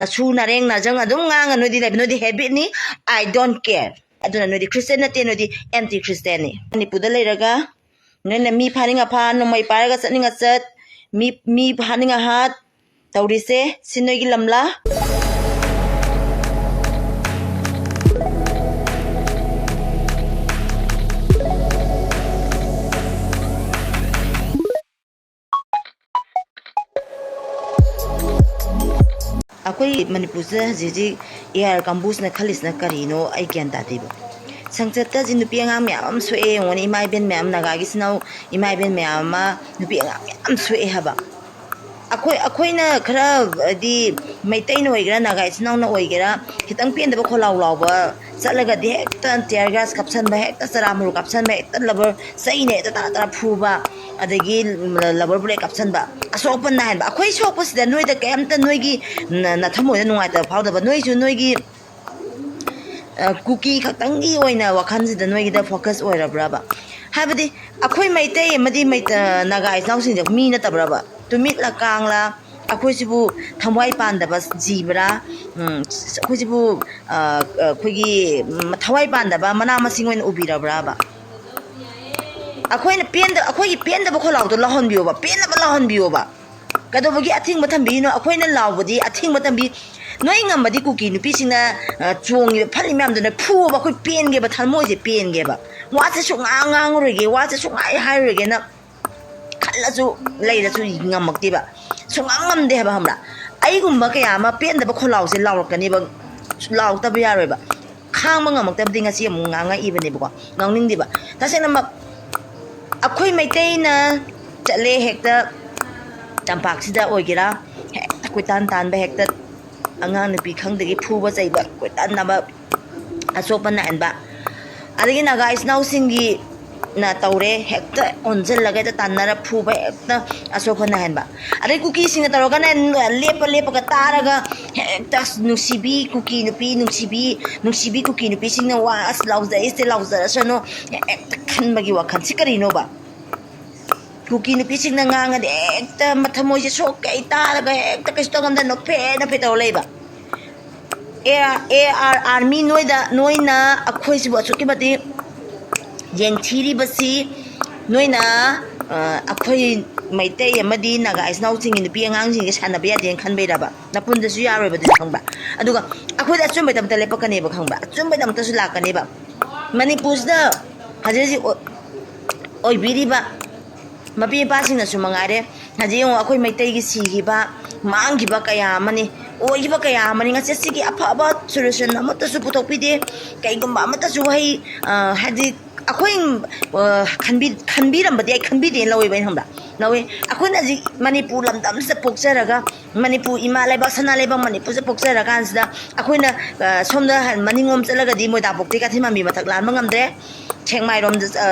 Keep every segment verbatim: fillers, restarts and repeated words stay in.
ꯅꯁꯨ ꯅꯔꯦꯡ ꯅꯖꯪ ꯑꯗꯨꯝ ꯉꯥꯡꯉ ꯅꯣꯏꯗꯤ ꯂꯩꯕ, ꯅꯣꯏꯗꯤ habit ꯅꯤ꯫ I don't care꯫ ꯑꯗꯨꯅ ꯅꯣꯏꯗꯤ Christian ꯅꯠꯇꯦ, ꯅꯣꯏꯗꯤ anti Christian ꯅꯤ꯫ ꯃꯅꯤꯄꯨꯔꯗ ꯂꯩꯔꯒ ꯅꯣꯏꯅ ꯃꯤ ꯐꯥꯅꯤꯡ ꯑꯐꯥ, ꯅꯣꯡꯃꯩ ꯄꯥꯏꯔꯒ ꯆꯠꯅꯤꯡꯉ ꯆꯠ, ꯃꯤ, ꯃꯤ ꯍꯥꯠꯅꯤꯡꯉ ꯍꯥꯠ ꯇꯧꯔꯤꯁꯦ, ꯁꯤ ꯅꯣꯏꯒꯤ ꯂꯝꯂꯥ? ꯑꯩꯈꯣꯏ ꯃꯅꯤꯄꯨꯔꯁꯤꯗ ꯍꯧꯖꯤꯛ ꯍꯧꯖꯤꯛ AR ꯀꯥꯡꯕꯨꯁꯤꯅ ꯈꯜꯂꯤꯁꯤꯅ ꯀꯔꯤꯅꯣ ꯑꯩ ꯒ꯭ꯌꯥꯟ ꯇꯥꯗꯦꯕ꯫ ꯁꯪꯆꯠꯇ ꯍꯧꯖꯤꯛ ꯅꯨꯄꯤ ꯑꯉꯥꯡ ꯃꯌꯥꯝ ꯑꯃ ꯁꯣꯛꯑꯦ ꯌꯦꯡꯉꯣꯅꯦ, ꯏꯃꯥ ꯏꯕꯦꯟ ꯃꯌꯥꯝ, ꯅꯥꯒꯥꯒꯤ ꯏꯆꯤꯟ ꯏꯅꯥꯎ ꯏꯃꯥ ꯏꯕꯦꯟ ꯃꯌꯥꯝ ꯑꯃ, ꯅꯨꯄꯤ ꯑꯉꯥꯡ ꯃꯌꯥꯝ ꯁꯣꯛꯑꯦ ꯍꯥꯏꯕ꯫ ꯑꯩꯈꯣꯏ, ꯑꯩꯈꯣꯏꯅ ꯈꯔ, ꯍꯥꯏꯗꯤ, ꯃꯩꯇꯩꯅ ꯑꯣꯏꯒꯦꯔꯥ, ꯅꯥꯒꯥ ꯏꯆꯤꯟ ꯏꯅꯥꯎꯅ ꯑꯣꯏꯒꯦꯔꯥ, ꯈꯤꯇꯪ ꯄꯦꯟꯗꯕ ꯈꯣꯜꯂꯥꯎ ꯂꯥꯎꯕ ꯆꯠꯂꯒꯗꯤ ꯍꯦꯛꯇ tear gas ꯀꯥꯞꯁꯟꯕ, ꯍꯦꯛꯇ ꯆꯔꯥ ꯃꯔꯨ ꯀꯥꯞꯁꯟꯕ, ꯍꯦꯛꯇ rubber ꯆꯩꯅ ꯍꯦꯛꯇ ꯇꯔꯥ ꯇꯔꯥ ꯐꯨꯕ, ꯑꯗꯒꯤ rubber bullet ꯀꯥꯞꯁꯟꯕ꯫ ꯑꯁꯣꯛ ꯑꯄꯟ ꯅꯥꯍꯟꯕ꯫ ꯑꯩꯈꯣꯏ ꯁꯣꯛꯄꯁꯤꯗ ꯅꯣꯏꯗ ꯀꯩꯝꯇ ꯅꯣꯏꯒꯤ ꯅ-, ꯅꯊꯃꯣꯏꯗ ꯅꯨꯡꯉꯥꯏꯇꯕ ꯐꯥꯎꯗꯕ? ꯅꯣꯏꯁꯨ ꯅꯣꯏꯒꯤ, ꯑ, ꯀꯨꯀꯤ ꯈꯛꯇꯪꯒꯤ ꯑꯣꯏꯅ ꯋꯥꯈꯜꯁꯤꯗ ꯅꯣꯏꯒꯤꯗ focus ꯑꯣꯏꯔꯕ꯭ꯔꯕ? ꯍꯥꯏꯕꯗꯤ ꯑꯩꯈꯣꯏ ꯃꯩꯇꯩ ꯑꯃꯗꯤ ꯃꯩꯇ-, ꯅꯥꯒꯥ ꯏꯆꯤꯟ ꯏꯅꯥꯎꯁꯤꯡꯁꯦ ꯃꯤ ꯅꯠꯇꯕ꯭ꯔꯕ? ꯇꯨꯃꯤꯠꯂ ꯀꯥꯡꯂ? ꯑꯩꯈꯣꯏꯁꯤꯕꯨ ꯊꯋꯥꯏ ꯄꯥꯟꯗꯕ ꯖꯤꯕꯔꯥ? ꯎꯝ, ꯑꯩꯈꯣꯏꯁꯤꯕꯨ, ꯑ, ꯑꯩꯈꯣꯏꯒꯤ, ꯎꯝ, ꯊꯋꯥꯏ ꯄꯥꯟꯗꯕ ꯃꯅꯥ ꯃꯁꯤꯡ ꯑꯣꯏꯅ ꯎꯕꯤꯔꯕ꯭ꯔꯕ? ꯑꯩꯈꯣꯏꯅ ꯄꯦꯟꯗ-, ꯑꯩꯈꯣꯏꯒꯤ ꯄꯦꯟꯗꯕ ꯈꯣꯜꯂꯥꯎꯗꯣ ꯂꯥꯎꯍꯟꯕꯤꯌꯣꯕ, ꯄꯦꯟꯅꯕ ꯂꯥꯎꯍꯟꯕꯤꯌꯣꯕ꯫ ꯀꯩꯗꯧꯕꯒꯤ ꯑꯊꯤꯡꯕ ꯊꯝꯕꯤꯔꯤꯅꯣ? ꯑꯩꯈꯣꯏꯅ ꯂꯥꯎꯕꯗꯤ ꯑꯊꯤꯡꯕ ꯊꯝꯕꯤ꯫ ꯅꯣꯏ ꯉꯝꯃꯗꯤ ꯀꯨꯀꯤ ꯅꯨꯄꯤꯁꯤꯡꯅ, ꯑ, ꯆꯣꯡꯉꯤꯕ ꯐꯠꯂꯤ ꯃꯌꯥꯝꯗꯨꯅ ꯐꯨꯑꯣꯕ, ꯑꯩꯈꯣꯏ ꯄꯦꯟꯒꯦꯕ, ꯊꯃꯣꯏꯁꯦ ꯄꯦꯟꯒꯦꯕ꯫ ꯋꯥꯁꯦ ꯁꯨꯡꯉꯥꯡ ꯉꯥꯡꯉꯔꯣꯏꯒꯦ, ꯋꯥꯁꯦ ꯁꯨꯡꯍꯥꯏ ꯍꯥꯏꯔꯔꯣꯏꯒꯦꯅ ꯈꯜꯂꯁꯨ ꯂꯩꯔꯁꯨ ꯉꯝꯃꯛꯇꯦꯕ꯫ ꯁꯨꯡꯉꯝ ꯉꯝꯗꯦ ꯍꯥꯏꯕ, ꯈꯪꯕ꯭ꯔꯥ? ꯑꯩꯒꯨꯝꯕ ꯀꯌꯥ ꯑꯃ ꯄꯦꯟꯗꯕ ꯈꯣꯜꯂꯥꯎꯁꯦ ꯂꯥꯎꯔꯛꯀꯅꯦꯕ, ꯂꯥꯎꯔꯛꯇꯕ ꯌꯥꯔꯣꯏꯕ꯫ ꯈꯥꯡꯕ ꯉꯝꯃꯛꯇꯕꯗꯤ ꯉꯁꯤ ꯑꯃꯨꯛ ꯉꯥꯡꯉꯛꯏꯕꯅꯦꯕꯀꯣ, ꯉꯥꯡꯅꯤꯡꯗꯦꯕ꯫ ꯇꯁꯦꯡꯅꯃꯛ ꯑꯩꯈꯣꯏ ꯃꯩꯇꯩꯅ ꯆꯠꯂꯦ, ꯍꯦꯛꯇ ꯇꯝꯄꯥꯛꯁꯤꯗ ꯑꯣꯏꯒꯦꯔꯥ, ꯍꯦꯛꯇ ꯀꯣꯏꯇꯥꯟ ꯇꯥꯟꯕ, ꯍꯦꯛꯇ ꯑꯉꯥꯡ ꯅꯨꯄꯤ ꯈꯪꯗꯒꯤ ꯐꯨꯕ ꯆꯩꯕ, ꯀꯣꯏꯇꯥꯟ ꯇꯥꯟꯕ, ꯑꯁꯣꯛꯄ ꯅꯥꯍꯟꯕ, ꯑꯗꯒꯤ ꯅꯥꯒꯥ ꯏꯆꯤꯟ ꯏꯅꯥꯎꯁꯤꯡꯒꯤ ꯅ ꯇꯧꯔꯦ, ꯍꯦꯛꯇ ꯑꯣꯟꯁꯤꯜꯂꯒ ꯍꯦꯛꯇ ꯇꯥꯟꯅꯔ ꯐꯨꯕ, ꯍꯦꯛꯇ ꯑꯁꯣꯛꯄ ꯅꯥꯍꯟꯕ꯫ ꯑꯗꯩ ꯀꯨꯀꯤꯁꯤꯡꯅ ꯇꯧꯔꯒꯅ ꯂꯦꯞꯄ ꯂꯦꯞꯄꯒ ꯇꯥꯔꯒ ꯍꯦꯛꯇ, "ꯑꯁ, ꯅꯨꯡꯁꯤꯕꯤ ꯀꯨꯀꯤ ꯅꯨꯄꯤ, ꯅꯨꯡꯁꯤꯕꯤ, ꯅꯨꯡꯁꯤꯕꯤ ꯀꯨꯀꯤ ꯅꯨꯄꯤꯁꯤꯡꯅ ꯋꯥ ꯑꯁ ꯂꯥꯎꯖꯩꯁꯦ, ꯂꯥꯎꯖꯔꯁꯅꯨ" ꯍꯦꯛꯇ ꯈꯟꯕꯒꯤ ꯋꯥꯈꯜꯁꯤ ꯀꯔꯤꯅꯣꯕ? ꯀꯨꯀꯤ ꯅꯨꯄꯤꯁꯤꯡꯅ ꯉꯥꯡꯉꯗꯤ ꯍꯦꯛꯇ ꯃꯊꯃꯣꯏꯁꯦ ꯁꯣꯛꯀꯦ, ꯑꯩ ꯇꯥꯔꯒ ꯍꯦꯛꯇ ꯀꯩꯁꯨ ꯇꯧ ꯉꯝꯗ ꯅꯣꯛꯐꯦ ꯅꯣꯛꯐꯦ ꯇꯧꯔ ꯂꯩꯕ꯫ ꯑꯦ ꯑꯥꯔ ꯑꯥꯔꯃꯤ ꯅꯣꯏꯗ, ꯅꯣꯏꯅ ꯑꯩꯈꯣꯏꯁꯤꯕꯨ ꯑꯁꯨꯛꯀꯤ ꯃꯇꯤꯛ ꯌꯦꯡꯊꯤꯔꯤꯕꯁꯤ, ꯅꯣꯏꯅ ꯑꯩꯈꯣꯏ ꯃꯩꯇꯩ ꯑꯃꯗꯤ ꯅꯥꯒꯥ ꯏꯆꯤꯟ ꯏꯅꯥꯎꯁꯤꯡꯒꯤ ꯅꯨꯄꯤ ꯑꯉꯥꯡꯁꯤꯡꯁꯦ ꯁꯥꯟꯅꯕ ꯌꯥꯗꯦꯅ ꯈꯟꯕꯩꯔꯕ? ꯅꯄꯨꯟꯗꯁꯨ ꯌꯥꯔꯣꯏꯕ ꯑꯗꯨꯗꯤ, ꯈꯪꯕ꯭ꯔꯥ? ꯑꯗꯨꯒ ꯑꯩꯈꯣꯏꯗ ꯑꯆꯨꯝꯕꯩꯗꯃꯛꯇ ꯂꯦꯞꯄꯛꯀꯅꯦꯕ, ꯈꯪꯕ꯭ꯔꯥ? ꯑꯆꯨꯝꯕꯩꯗꯃꯛꯇꯁꯨ ꯂꯥꯛꯀꯅꯦꯕ꯫ ꯃꯅꯤꯄꯨꯔꯁꯤꯗ ꯍꯧꯖꯤꯛ ꯍꯧꯖꯤꯛ ꯑꯣꯏꯕꯤꯔꯤꯕ ꯃꯄꯤ ꯃꯄꯥꯁꯤꯡꯅꯁꯨ ꯃꯉꯥꯏꯔꯦ꯫ ꯍꯧꯖꯤꯛ ꯌꯦꯡꯉꯣ, ꯑꯩꯈꯣꯏ ꯃꯩꯇꯩꯒꯤ ꯁꯤꯈꯤꯕ, ꯃꯥꯡꯈꯤꯕ ꯀꯌꯥ ꯑꯃꯅꯤ, ꯑꯣꯏꯈꯤꯕ ꯀꯌꯥ ꯑꯃꯅꯤ꯫ ꯉꯁꯤ ꯁꯤꯒꯤ ꯑꯐꯕ solution ꯑꯃꯠꯇꯁꯨ ꯄꯨꯊꯣꯛꯄꯤꯗꯦ꯫ ꯀꯩꯒꯨꯝꯕ ꯑꯃꯠꯇꯁꯨ ꯋꯥꯍꯩ, ꯍꯥꯏꯗꯤ, ꯑꯩꯈꯣꯏ ꯈꯟꯕꯤꯔꯝꯕꯗꯤ ꯑꯩ ꯈꯟꯕꯤꯗꯦꯅ ꯂꯧꯋꯦꯕ ꯑꯩꯅ, ꯈꯪꯕ꯭ꯔꯥ? ꯂꯧꯋꯦ꯫ ꯑꯩꯈꯣꯏꯅ ꯍꯧꯖꯤꯛ ꯃꯅꯤꯄꯨꯔ ꯂꯝꯗꯝꯁꯤꯗ ꯄꯣꯛꯆꯔꯒ, ꯃꯅꯤꯄꯨꯔ ꯏꯃꯥ ꯂꯩꯕꯥꯛ, ꯁꯅꯥ ꯂꯩꯕꯥꯛ ꯃꯅꯤꯄꯨꯔꯁꯤꯗ ꯄꯣꯛꯆꯔꯀꯥꯟꯁꯤꯗ, ꯑꯩꯈꯣꯏꯅ ꯁꯣꯝꯗ ꯃꯅꯤꯡꯂꯣꯝ ꯆꯠꯂꯒꯗꯤ ꯃꯣꯏꯗꯥꯡꯄꯣꯛꯇꯩ ꯀꯩꯊꯦꯜ ꯃꯥꯟꯕꯤ ꯃꯊꯛ ꯂꯥꯟꯕ ꯉꯝꯗ꯭ꯔꯦ꯫ ꯁꯦꯛꯃꯥꯏꯔꯣꯝꯗ,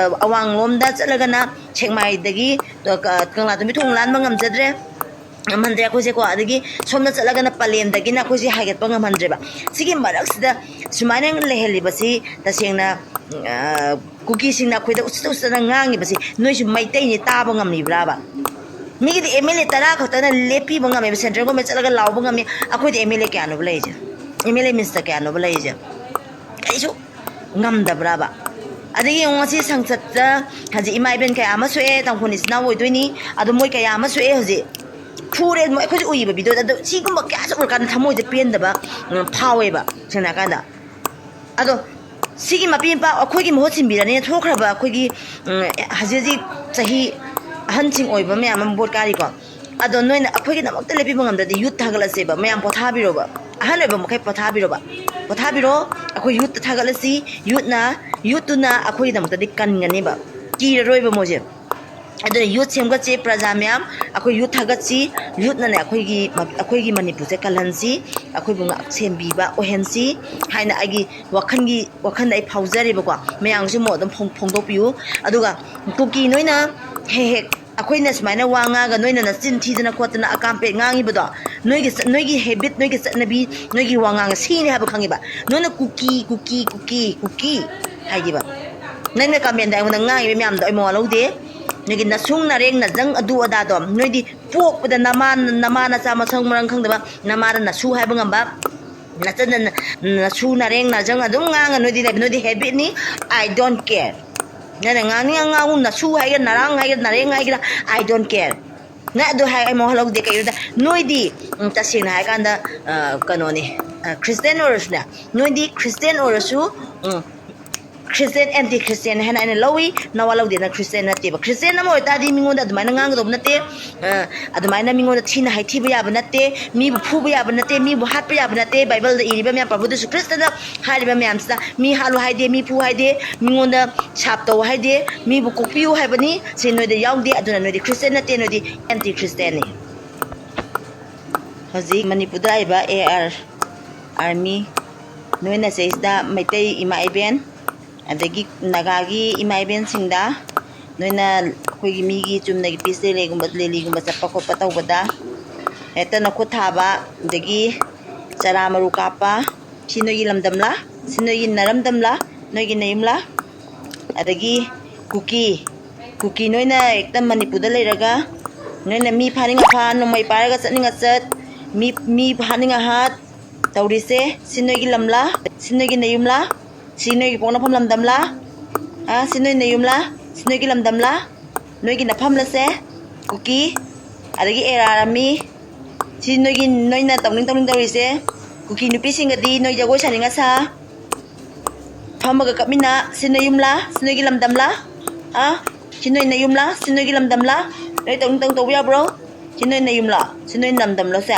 ꯑꯋꯥꯡꯂꯣꯝꯗ ꯆꯠꯂꯒꯅ ꯁꯦꯛꯃꯥꯏꯗꯒꯤ ꯀꯪꯂꯥꯇꯣꯝꯕꯤ ꯊꯣꯡ ꯂꯥꯟꯕ ꯉꯝꯖꯗ꯭ꯔꯦ, ꯉꯝꯍꯟꯗ꯭ꯔꯦ ꯑꯩꯈꯣꯏꯁꯦꯀꯣ꯫ ꯑꯗꯒꯤ ꯁꯣꯝꯗ ꯆꯠꯂꯒꯅ ꯄꯂꯦꯟꯗꯒꯤꯅ ꯑꯩꯈꯣꯏꯁꯦ ꯍꯥꯏꯒꯠꯄ ꯉꯝꯍꯟꯗ꯭ꯔꯦꯕ꯫ ꯁꯤꯒꯤ ꯃꯔꯛꯁꯤꯗ ꯁꯨꯃꯥꯏꯅ ꯂꯩꯍꯜꯂꯤꯕꯁꯤ ꯇꯁꯦꯡꯅ ꯀꯨꯀꯤꯁꯤꯡꯅ ꯑꯩꯈꯣꯏꯗ ꯎꯁꯤꯠꯇ ꯎꯁꯤꯠꯇꯅ ꯉꯥꯡꯉꯤꯕꯁꯤ ꯅꯣꯏꯁꯨ ꯃꯩꯇꯩꯅꯤ ꯇꯥꯕ ꯉꯝꯃꯤꯕ꯭ꯔꯥꯕ? ꯃꯤꯒꯤꯗꯤ ꯑꯦꯝ ꯑꯦꯜ ꯑꯦ ꯇꯔꯥ ꯈꯛꯇꯅ ꯂꯦꯞꯄꯤꯕ ꯉꯝꯃꯦꯕ, central government ꯆꯠꯂꯒ ꯂꯥꯎꯕ ꯉꯝꯃꯤ꯫ ꯑꯩꯈꯣꯏꯗꯤ ꯑꯦꯝ ꯑꯦꯜ ꯑꯦ ꯀꯌꯥꯅꯣꯕ ꯂꯩꯔꯤꯁꯦ? ꯑꯦꯝ ꯑꯦꯜ ꯑꯦ minister ꯀꯌꯥꯅꯣꯕ ꯂꯩꯔꯤꯁꯦ? ꯀꯩꯁꯨ ꯉꯝꯗꯕ꯭ꯔꯥꯕ? ꯑꯗꯒꯤ ꯌꯦꯡꯉꯣ, ꯉꯁꯤ ꯁꯪꯁꯠꯇ ꯍꯧꯖꯤꯛ ꯏꯃꯥ ꯏꯕꯦꯟ ꯀꯌꯥ ꯑꯃ ꯁꯣꯛꯑꯦ, ꯇꯥꯡꯈꯨꯜ ꯏꯆꯤꯟ ꯏꯅꯥꯎ ꯑꯣꯏꯗꯣꯏꯅꯤ, ꯑꯗꯣ ꯃꯣꯏ ꯀꯌꯥ ꯑꯃ ꯁꯣꯛꯑꯦ ꯍꯧꯖꯤꯛ꯫ ꯐꯨꯔꯦ, ꯑꯩꯈꯣꯏꯁꯨ ꯎꯏꯕ videoꯗ꯫ ꯑꯗꯣ ꯁꯤꯒꯨꯝꯕ ꯀꯌꯥꯁꯨ ꯎꯔꯀꯥꯟꯗ ꯊꯃꯣꯏꯁꯦ ꯄꯦꯟꯗꯕ ꯐꯥꯎꯋꯦꯕ, ꯁꯦꯡꯅ ꯍꯥꯏꯔꯀꯥꯟꯗ꯫ ꯑꯗꯣ ꯁꯤꯒꯤ ꯃꯄꯤ ꯃꯄꯥ ꯑꯩꯈꯣꯏꯒꯤ ꯃꯍꯨꯠ ꯁꯤꯟꯕꯤꯔꯅꯤꯅ ꯊꯣꯛꯈ꯭ꯔꯕ ꯑꯩꯈꯣꯏꯒꯤ ꯍꯧꯖꯤꯛ ꯍꯧꯖꯤꯛ ꯆꯍꯤ ꯑꯍꯟꯁꯤꯡ ꯑꯣꯏꯕ ꯃꯌꯥꯝ ꯑꯃ ꯚꯣꯠ ꯀꯥꯔꯤꯀꯣ꯫ ꯑꯗꯣ ꯅꯣꯏꯅ ꯑꯩꯈꯣꯏꯒꯤꯗꯃꯛꯇ ꯂꯦꯞꯄꯤꯕ ꯉꯝꯗ꯭ꯔꯗꯤ youth ꯊꯥꯒꯠꯂꯁꯦꯕ, ꯃꯌꯥꯝ ꯄꯣꯊꯥꯕꯤꯔꯣꯕ, ꯑꯍꯟ ꯑꯣꯏꯕ ꯃꯈꯩ ꯄꯣꯊꯥꯕꯤꯔꯣꯕ, ꯄꯣꯊꯥꯕꯤꯔꯣ꯫ ꯑꯩꯈꯣꯏ youthꯇ ꯊꯥꯒꯠꯂꯁꯤ꯫ youthꯅ youthꯇꯨꯅ ꯑꯩꯈꯣꯏꯒꯤꯗꯃꯛꯇꯗꯤ ꯀꯟꯒꯅꯦꯕ, ꯀꯤꯔꯔꯣꯏꯕ ꯃꯣꯏꯁꯦ꯫ ꯑꯗꯨꯅ youth ꯁꯦꯝꯒꯠꯁꯤ, ꯄ꯭ꯔꯖꯥ ꯃꯌꯥꯝ, ꯑꯩꯈꯣꯏ youth ꯊꯥꯒꯠꯁꯤ꯫ youthꯅꯅꯦ ꯑꯩꯈꯣꯏꯒꯤ ꯑꯩꯈꯣꯏꯒꯤ ꯃꯅꯤꯄꯨꯔꯁꯦ ꯀꯜꯍꯟꯁꯤ, ꯑꯩꯈꯣꯏꯕꯨ ꯉꯥꯛ ꯁꯦꯟꯕꯤꯕ ꯑꯣꯏꯍꯟꯁꯤ ꯍꯥꯏꯅ ꯑꯩꯒꯤ ꯋꯥꯈꯜꯒꯤ ꯋꯥꯈꯜꯗ ꯑꯩ ꯐꯥꯎꯖꯔꯤꯕꯀꯣ꯫ ꯃꯌꯥꯝꯒꯤꯁꯨ ꯃꯣꯠ ꯑꯗꯨꯝ ꯐꯣꯡꯗꯣꯛꯄꯤꯌꯨ꯫ ꯑꯗꯨꯒ ꯀꯨꯀꯤ ꯅꯣꯏꯅ ꯍꯦꯛ ꯍꯦꯛ ꯑꯩꯈꯣꯏꯅ ꯁꯨꯃꯥꯏꯅ ꯋꯥ ꯉꯥꯡꯉꯒ ꯅꯣꯏꯅ ꯅꯆꯤꯟ ꯊꯤꯗꯅ ꯈꯣꯠꯇꯅ ꯑꯀꯥꯝꯄꯦꯠ ꯉꯥꯡꯉꯤꯕꯗꯣ, ꯅꯣꯏꯒꯤ ꯅꯣꯏꯒꯤ habit, ꯅꯣꯏꯒꯤ ꯆꯠꯅꯕꯤ, ꯅꯣꯏꯒꯤ ꯋꯥꯉꯥꯡ ꯁꯤꯅꯤ ꯍꯥꯏꯕ ꯈꯪꯉꯤꯕ꯫ ꯅꯣꯏꯅ ꯀꯨꯀꯤ, ꯀꯨꯀꯤ, ꯀꯨꯀꯤ, ꯀꯨꯀꯤ ꯍꯥꯏꯈꯤꯕ꯫ ꯅꯪꯅ commentꯗ ꯑꯩꯉꯣꯟꯗ ꯉꯥꯡꯉꯤꯕ ꯃꯌꯥꯝꯗꯣ ꯑꯩ ꯃꯋꯥ ꯂꯧꯗꯦ꯫ ꯅꯣꯏꯒꯤ ꯅꯁꯨꯡ ꯅꯔꯦꯡ ꯅꯖꯪ ꯑꯗꯨ ꯑꯗꯥꯗꯣ, ꯅꯣꯏꯗꯤ ꯄꯣꯛꯄꯗ ꯅꯃꯥ ꯅꯃꯥ ꯅꯆꯥ ꯃꯁꯪ ꯃꯔꯝ ꯈꯪꯗꯕ, ꯅꯃꯥꯗ ꯅꯁꯨ ꯍꯥꯏꯕ ꯉꯝꯕ, ꯅꯆꯟꯗ ꯅ- ꯅꯁꯨ ꯅꯔꯦꯡ ꯅꯖꯪ ꯑꯗꯨꯝ ꯉꯥꯡꯉ ꯅꯣꯏꯗꯤ ꯂꯩꯕ, ꯅꯣꯏꯗꯤ ꯍꯦꯕꯤꯠꯅꯤ꯫ I don't care. ꯅꯪꯅ ꯉꯥꯡꯅꯤꯡꯉ ꯉꯥꯡꯉꯨ, ꯅꯁꯨ ꯍꯥꯏꯒꯦꯔꯥ, ꯅꯔꯥꯡ ꯍꯥꯏꯒꯦꯔꯥ, ꯅꯔꯦꯡ ꯍꯥꯏꯒꯦꯔꯥ, I don't care. ꯅꯪ ꯑꯗꯨ ꯍꯥꯏ ꯑꯩ ꯃꯋꯥ ꯂꯧꯗꯦ꯫ ꯀꯩꯒꯤꯅꯣꯗ ꯅꯣꯏꯗꯤ, ꯎꯝ, ꯇꯁꯦꯡꯅ ꯍꯥꯏꯔꯀꯥꯟꯗ, ꯑ, ꯀꯩꯅꯣꯅꯤ, ꯑ, ꯈ꯭ꯔꯤꯁꯇꯦꯟ ꯑꯣꯏꯔꯁꯨꯅꯦ, ꯅꯣꯏꯗꯤ ꯈ꯭ꯔꯤꯁꯇꯦꯟ ꯑꯣꯏꯔꯁꯨ, ꯎꯝ, ꯈ꯭ꯔꯤꯁꯇꯦꯟ, ꯑꯦꯟꯇꯤ ꯈ꯭ꯔꯤꯁꯇꯦꯟ ꯍꯥꯏꯅ ꯑꯩꯅ ꯂꯧꯏ꯫ ꯅꯋꯥ ꯂꯧꯗꯦ, ꯅꯪ ꯈ꯭ꯔꯤꯁꯇꯦꯟ ꯅꯠꯇꯦꯕ꯫ ꯈ꯭ꯔꯤꯁꯇꯦꯟ ꯑꯃ ꯑꯣꯏꯇꯥꯔꯗꯤ ꯃꯤꯉꯣꯟꯗ ꯑꯗꯨꯃꯥꯏꯅ ꯉꯥꯡꯒꯗꯧꯕ ꯅꯠꯇꯦ꯫ ꯑ, ꯑꯗꯨꯃꯥꯏꯅ ꯃꯤꯉꯣꯟꯗ ꯊꯤꯅ ꯍꯥꯏꯊꯤꯕ ꯌꯥꯕ ꯅꯠꯇꯦ, ꯃꯤꯕꯨ ꯐꯨꯕ ꯌꯥꯕ ꯅꯠꯇꯦ, ꯃꯤꯕꯨ ꯍꯥꯠꯄ ꯌꯥꯕ ꯅꯠꯇꯦ꯫ ꯕꯥꯏꯕꯜꯗ ꯏꯔꯤꯕ ꯃꯌꯥꯝ, ꯄ꯭ꯔꯚꯨ ꯖꯤꯁꯨ ꯈ꯭ꯔꯤꯁꯇꯅ ꯍꯥꯏꯔꯤꯕ ꯃꯌꯥꯝꯁꯤꯗ ꯃꯤ ꯍꯥꯠꯂꯨ ꯍꯥꯏꯗꯦ, ꯃꯤ ꯐꯨ ꯍꯥꯏꯗꯦ, ꯃꯤꯉꯣꯟꯗ ꯁꯥꯞ ꯇꯧ ꯍꯥꯏꯗꯦ, ꯃꯤꯕꯨ ꯀꯣꯛꯄꯤꯌꯨ ꯍꯥꯏꯕꯅꯤ꯫ ꯁꯤ ꯅꯣꯏꯗ ꯌꯥꯎꯗꯦ, ꯑꯗꯨꯅ ꯅꯣꯏꯗꯤ ꯈ꯭ꯔꯤꯁꯇꯦꯟ ꯅꯠꯇꯦ, ꯅꯣꯏꯗꯤ ꯑꯦꯟꯇꯤ ꯈ꯭ꯔꯤꯁꯇꯦꯟꯅꯤ꯫ ꯍꯧꯖꯤꯛ ꯃꯅꯤꯄꯨꯔꯗ ꯂꯥꯛꯏꯕ ꯑꯦ ꯑꯥꯔ ꯑꯥꯔꯃꯤ, ꯅꯣꯏꯅ ꯁꯤꯗꯩꯁꯤꯗ ꯃꯩꯇꯩ ꯏꯃꯥ ꯏꯕꯦꯟ, ꯑꯗꯒꯤ ꯅꯥꯒꯥꯒꯤ ꯏꯃꯥ ꯏꯕꯦꯟꯁꯤꯡꯗ ꯅꯣꯏꯅ ꯑꯩꯈꯣꯏꯒꯤ ꯃꯤꯒꯤ ꯆꯨꯝꯅꯒꯤ ꯄꯤꯁ ꯂꯦꯂꯦꯒꯨꯝꯕ, ꯂꯦꯂꯤꯒꯨꯝꯕ ꯆꯠꯄ ꯈꯣꯠꯄ ꯇꯧꯕꯗ ꯍꯦꯛꯇ ꯅꯈꯨꯠ ꯊꯥꯕ, ꯑꯗꯒꯤ ꯆꯔꯥ ꯃꯔꯨ ꯀꯥꯞꯄ, ꯁꯤ ꯅꯣꯏꯒꯤ ꯂꯝꯗꯝꯂꯥ? ꯁꯤ ꯅꯣꯏꯒꯤ ꯅꯔꯝꯗꯝꯂꯥ? ꯅꯣꯏꯒꯤ ꯅꯌꯨꯝꯂꯥ? ꯑꯗꯒꯤ ꯀꯨꯀꯤ, ꯀꯨꯀꯤ ꯅꯣꯏꯅ ꯍꯦꯛꯇ ꯃꯅꯤꯄꯨꯔꯗ ꯂꯩꯔꯒ ꯅꯣꯏꯅ ꯃꯤ ꯐꯥꯅꯤꯡꯉ ꯐꯥ, ꯅꯣꯡꯃꯩ ꯄꯥꯏꯔꯒ ꯆꯠꯅꯤꯡꯉ ꯆꯠ, ꯃꯤ, ꯃꯤ ꯍꯥꯠꯅꯤꯡꯉ ꯍꯥꯠ ꯇꯧꯔꯤꯁꯦ, ꯁꯤ ꯅꯣꯏꯒꯤ ꯂꯝꯂꯥ? ꯁꯤ ꯅꯣꯏꯒꯤ ꯅꯌꯨꯝꯂꯥ? ꯁꯤ ꯅꯣꯏꯒꯤ ꯄꯣꯛꯅꯐꯝ ꯂꯝꯗꯝꯂꯥ? ꯑ, ꯁꯤ ꯅꯣꯏ ꯅꯌꯨꯝꯂꯥ? ꯁꯤ ꯅꯣꯏꯒꯤ ꯂꯝꯗꯝꯂꯥ? ꯅꯣꯏꯒꯤ ꯅꯐꯝꯂꯁꯦ? ꯀꯨꯀꯤ, ꯑꯗꯒꯤ ꯑꯦ ꯑꯥꯔ ꯑꯥꯔꯃꯤ, ꯁꯤ ꯅꯣꯏꯒꯤ, ꯅꯣꯏꯅ ꯇꯧꯅꯤꯡ ꯇꯧꯅꯤꯡ ꯇꯧꯔꯤꯁꯦ꯫ ꯀꯨꯀꯤ ꯅꯨꯄꯤꯁꯤꯡꯒꯗꯤ ꯅꯣꯏ ꯖꯒꯣꯏ ꯁꯥꯅꯤꯡꯉ ꯁꯥ, ꯐꯝꯃꯒ ꯀꯞꯃꯤꯟꯅ, ꯁꯤ ꯅꯣꯏ ꯌꯨꯝꯂꯥ? ꯁꯤ ꯅꯣꯏꯒꯤ ꯂꯝꯗꯝꯂꯥ? ꯑ? ꯁꯤ ꯅꯣꯏ ꯅꯌꯨꯝꯂꯥ? ꯁꯤ ꯅꯣꯏꯒꯤ ꯂꯝꯗꯝꯂꯥ? ꯅꯣꯏ ꯇꯧꯅꯤꯡ ꯇꯧꯅꯤꯡ ꯇꯧꯕ ꯌꯥꯕ꯭ꯔꯣ? ꯁꯤ ꯅꯣꯏ ꯅꯌꯨꯝꯂꯣ? ꯁꯤ ꯅꯣꯏ ꯂꯝꯗꯝꯂꯣ ꯁꯦ?